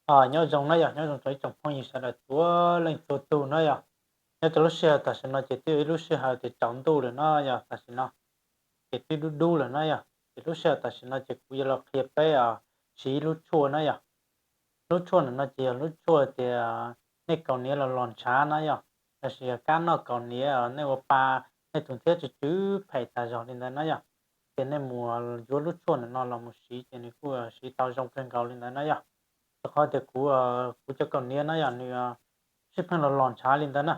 Nyob zoo na yog, nyob zoo rau ib tsoom phooj ywg sawv daws txhua leej txhua tug na yog. Nyob rau lub sij hawm tam sim no ces twb yog ib lub sij hawm tias tsaus ntuj lawm na yog tam sim no, ces twb dub dub lawm na yog. Ces lub sij hawm tam sim no ces kuv yuav los qhia peb siv ib lub tshuaj na yog. Lub tshuaj ntawm no ces yog lub tshuaj tias nej kaus hniav los los ntshav na yog, los sis yog kab noj kaus hniav nej ua pa, nej tus ntxhiab tsw tsw phem tas zog li ntawd na yog, ces nej mus yuav lub tshuaj ntawm no los mus siv ces nws kuj siv tau zoo kawg nkaus li ntawd na yog. Rau qhov tias kuv, kuv cov kaus hniav na yog nws sib pheej los los ntshav li ntawd na,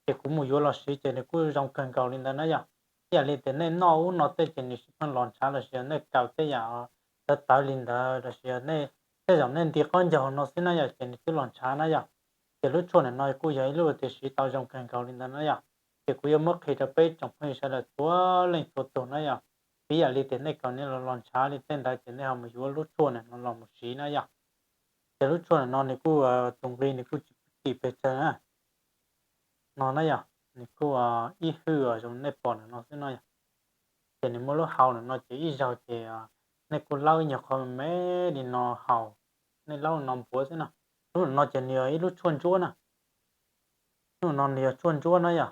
ces kuv mus yuav los siv ces nws kuj zoo kawg nkaus li ntawd na yog. Ib yam li tias nej noj ub no tej ces nws sib pheej los ntshav los sis yog nej kaus tej yam tawv tawv li ntawd los sis yog tej zaum nej nti qaub ncaug no xwb na yog ces nws twb los ntshav na yog. Ces lub tshuaj ntawm no kuj yog ib lub tias siv tau zoo kawg nkaus li ntawd na yog. Ces kuv yuav muab qhia rau peb tsoom phooj ywg sawv daws txhua leej txhua tug na yog. Ib yam li tias nej kaus hniav los los ntshav li tej ntawd ces nej ho mus yuav lub tshuaj ntawm no los mus siv na yog. Ces lub tshuaj ntawm no nws kuj, tus nqi nws kuj tsis kim pes tsawg na. No na yog, nws kuj ib hwj zoo nej pom ntawm no xwb no yog. Ces nws muaj lub hau ntawm no ces ib zaug ces nej kuj laub ib nyuag qho me me li no haus, nej laub no npuav xwb na. Lub ntawm no ces nws yog ib lub tshuaj ntsuab na. Lub no nws yog tshuaj ntsuab na yog,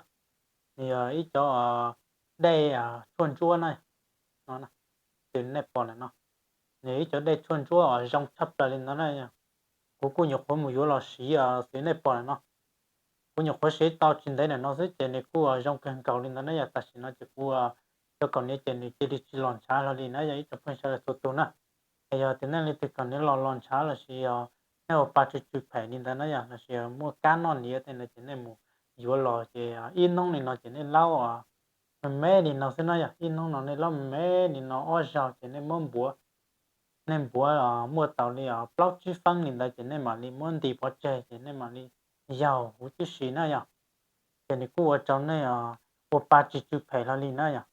nws yog ib cov dej tshuaj ntsuab na. No, ces nej pom ntawm no, nws yog ib cov dej tshuaj ntsuab uas zoo tshaj plaws li ntawd na. Kuv kuj nyuam qhuav mus yuav los siv xwb nej pom ntawm no. Kuv nyuam qhuav siv tau tsis ntev ntawm no xwb ces nws kuj zoo kawg nkaus li ntawd na yog. Tam sim no ces kuv cov kaus hniav ces nws cia li tsis los ntshav hlo li na yog ib tsoom phooj ywg sawv daws txhua tus na. Es yog tias nej leej twg kaus hniav los los ntshav los sis yog nej ua pa tsw tsw phem li ntawd na yog los sis muaj kab noj hniav tej ntawd ces nej mus yuav los ces ib hnub li no ces nej laub me me li no xwb na yog. Ib hnub no nej laub me me li no ob zaug ces nej muab npuav, nej npuav muaj tau li plaub tsib feeb li ntawd ces nej mam li muab nti pov tseg ces nej mam li yaug huv tib si na yog. Ces nws kuj ua rau nej ua pa tsis tsw phem hlo li na yog,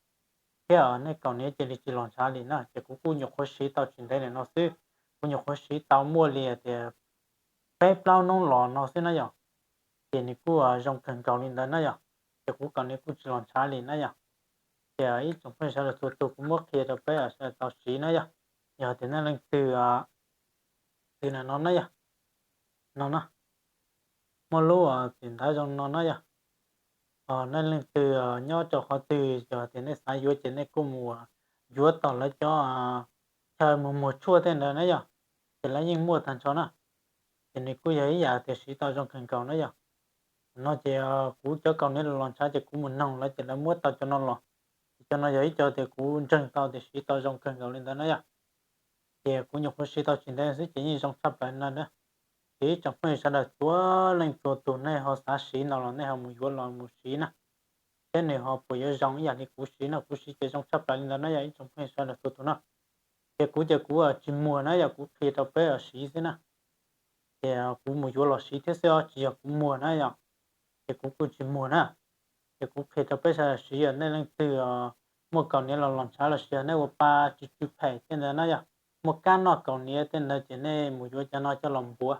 thiab nej kaus hniav cia li tsis los ntshav li na. Ces kuv kuj nyuam qhuav siv tau tsis ntev ntawm no xwb, kuv nyuam qhuav siv tau muaj li tias peb plaub hnub los no xwb na yog. Ces nws kuj zoo kawg nkaus li ntawd na yog. Ces kuv kaus hniav kuj tsis los ntshav li na yog. Ces ib tsoom phooj ywg sawv daws txhua tus kuv muab qhia rau peb sawv daws tau siv na yog. Yog tias nej leej twg, twg ntawm no na yog, no na, muaj lub txim ntawv zoo no na yog. Nej leej twg nyob rau qhov twg yog tias nej xav yuav ces nej kuj mus yuav tom lawv cov chaw mus muag tshuaj tej ntawd na yog, ces lawv yeej muaj tag nrho na. Ces nws kuj yog ib yam tias siv tau zoo kawg nkaus na yog. No ces kuv cov kaus hniav los los ntshav ces kuv mus noog lawv ces lawv muab tau cov no los. Ces cov no yog ib co tias kuv ntseeg tau tias siv tau zoo kawg nkaus li ntawd na yog. Ces kuv nyuam qhuav siv tau tsis ntev xwb ces yeej zoo tshaj plaws no na. Ces ib tsoom phooj ywg sawv daws txhua leej txhua tus nej ho xav siv no los nej ho mus yuav los mus siv na, thiab nws ho puas yuav zoo ib yam li kuv siv no. Kuv siv ces zoo tshaj plaws li ntawd na yog ib tsoom phooj ywg sawv daws txhua tus na. Ces kuv ces kuv tsis muag na yog, kuv qhia rau peb siv xwb na. Ces kuv mus yuav los siv thiab xwb os, tsis yog kuv muag na yog. Ces kuv kuj tsis muag na. Ces kuv qhia rau peb sawv daws siv, yog nej leej twg muaj kaus hniav los los ntshav los sis yog nej ua pa tsw tsw phem tej ntawd na yog, muaj kab noj kaus hniav tej ntawd ces nej mus yuav cov no coj los npuav.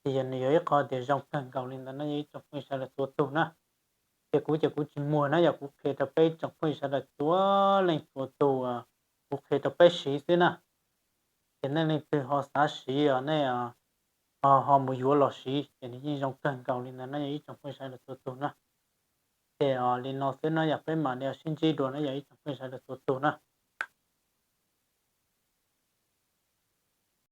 Ces yog nws yog ib qho tias zoo kawg nkaus li ntawd na yog ib tsoom phooj ywg sawv daws txhua tus na. Ces kuv ces kuv tsis muag na yog, kuv qhia rau peb tsoom phooj ywg sawv daws txhua leej txhua tus, kuv qhia rau peb siv xwb na. Ces nej leej twg ho xav siv os nej ho mus yuav los siv ces nws yeej zoo kawg nkaus li ntawd na yog ib tsoom phooj ywg sawv daws txhua tus na. Ces li no xwb na yog, peb mam li sib ntsib dua na yog ib tsoom phooj ywg sawv daws txhua tus na.